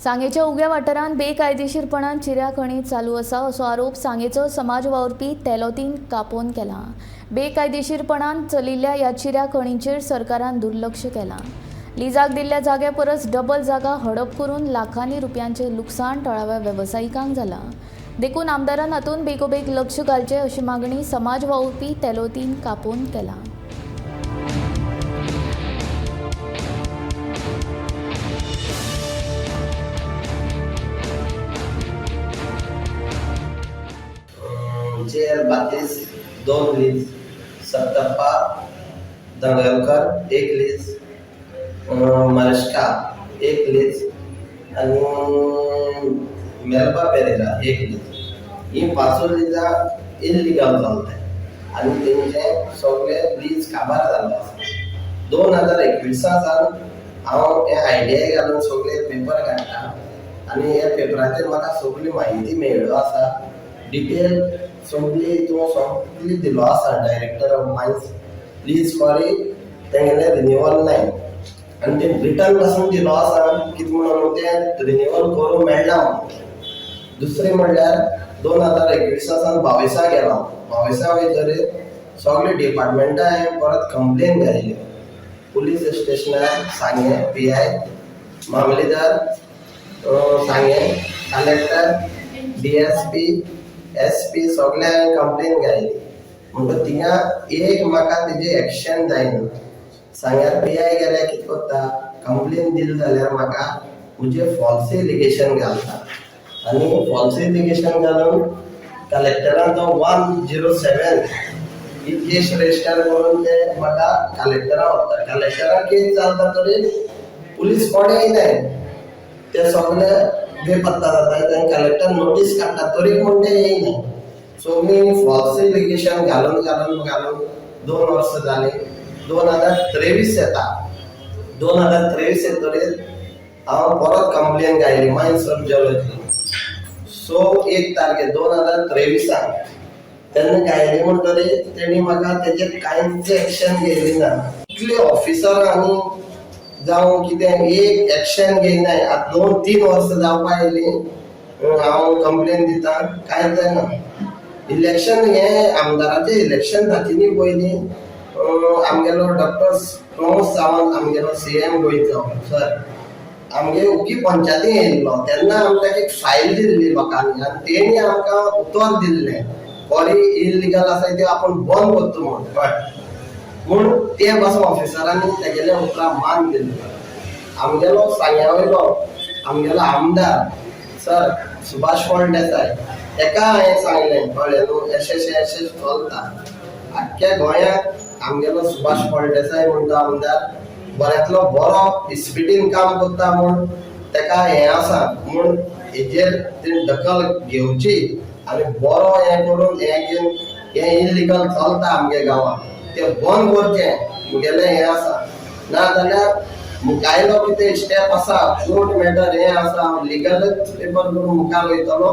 सांगेच्या उग्या वाठारांत बेकायदेशीरपणान चिऱ्या खणी चालू आसा असो आरोप सांगेचो समाज वावुरपी तेलोतीन कापोन केला. बेकायदेशीरपणान चलिल्ल्या ह्या चिऱ्या खणींचेर सरकारान दुर्लक्ष केलां. लिजाक दिल्ल्या जाग्या परस डबल जागा हडप करून लाखांनी रुपयांचें लुकसाण थळाव्या वेवसायिकांक जालां. देखून आमदारान हातूंत बेगोबेग लक्ष घालचें अशी मागणी समाज वावुरपी तेलोतीन कापोन केला. जे एल बातीस दोन लीज, सत्तप्पा दंगलकर एक लीज, मलश्का एक लीज आनी मेल्बा पेरेरा एक लीज. ही पांचूय लिजां इल्लिगल चलताय आनी तेंचे सगळे लीज काबार जाल्लो आसा. 2021 सावन हांव हे आयडिया घालून सगळे पेपर काडटा आनी ह्या पेपराचेर म्हाका सगळी म्हायती मेळ्ळो आसा. डिटेल सगळी तूं सगळी दिलो आसा. Director of mines lease for तेंगेलें रिन्युअल नाय आनी ते रिटर्न पासून दिलो आसा, कितें म्हणून तें रिन्युअल करूंक मेळना म्हणून. दुसरें म्हणल्यार 2021 सावन 22 गेलो. 22 वयतरी सगळे डिपार्टमेंटां हांवें परत कंप्लेन घायली. पुलीस स्टेशनार सांगें पीआय, मामलेदार सांगें, कलेक्टर, डीएसपी, एसपी सगळे हांवें कंप्लेन घायली. म्हणटकच थिंगा एक म्हाका तेजी एक्शन जायना. सांग्यार पीआय गेल्यार कितें करता, कंप्लेन दिली जाल्यार म्हाका म्हजेर फॉल्स एलिगेशन घालता आनी फॉल्स एलिगेशन घालून कलेक्टरान तो 107 ही केस रजिस्टर करून ते म्हाका कलेक्टरा व्हरता. कलेक्टरा केस चलता तरी पुलीस कोणें येयनाय. ते सगळे बेपत्ता जाता. तेन्ना कलेक्टर नोटीस काडटा तरी कोण ते येयनाय. सगळीं फॉल्स एलिगेशन घालून घालून घालून 2 वर्सां जालीं. 2023 येता. 2023 येतकीर हांव परत कंप्लेन घायली मायन्स ऑफ जियोलॉजी 6/1 तारखे 2023. तेन्ना घायली म्हणटकीर तेणी म्हाका तेजेर कांयच एक्शन घेयली ना. इतले ऑफिसर आनी जावं कितें एक एक्शन घेयनाय. आतां 2-3 वर्सां जावपा येयलीं हांव कंप्लेन दिता, कांय जायना. इलेक्शन हें आमदाराचें इलेक्शन जाती न्ही पयलीं आमगेलो डॉक्टर प्रमोद सावंत आमगेलो सीएम गोंयचो सर आमगे उगी पंचायती येयल्लो तेन्ना आमकां एक फायल दिल्ली लोकांनी आनी तेणी आमकां उतर दिल्लें, बरी इलिगल आसा ते आपूण बंद करता म्हूण. म्हूण ते पासून ऑफिसरांनी तेगेल्या उतरां मान दिल्लो. आमगेलो सांग्या वयलो आमगेलो आमदार सर सुभाष फळदेसाय तेका हांवें सांगलें, कळ्ळें न्हू, अशें अशें अशें चलता आख्ख्या गोंयांत. आमगेलो सुभाष फळदेसाय म्हणटा आमदार बऱ्यांतलो बरो स्पिडीन काम करता म्हूण तेका हें आसा म्हूण हेजेर तेणी दखल घेवची आनी बरो हें करून हें घेवन हें इलिगल चलता आमगे गांवांत तें बंद करचें मुगेलें हें आसा. ना जाल्यार मुखायलो कितें स्टेप आसा, कोर्ट मॅटर हें आसा, लिगलच पेपर करून मुखार वयतलो.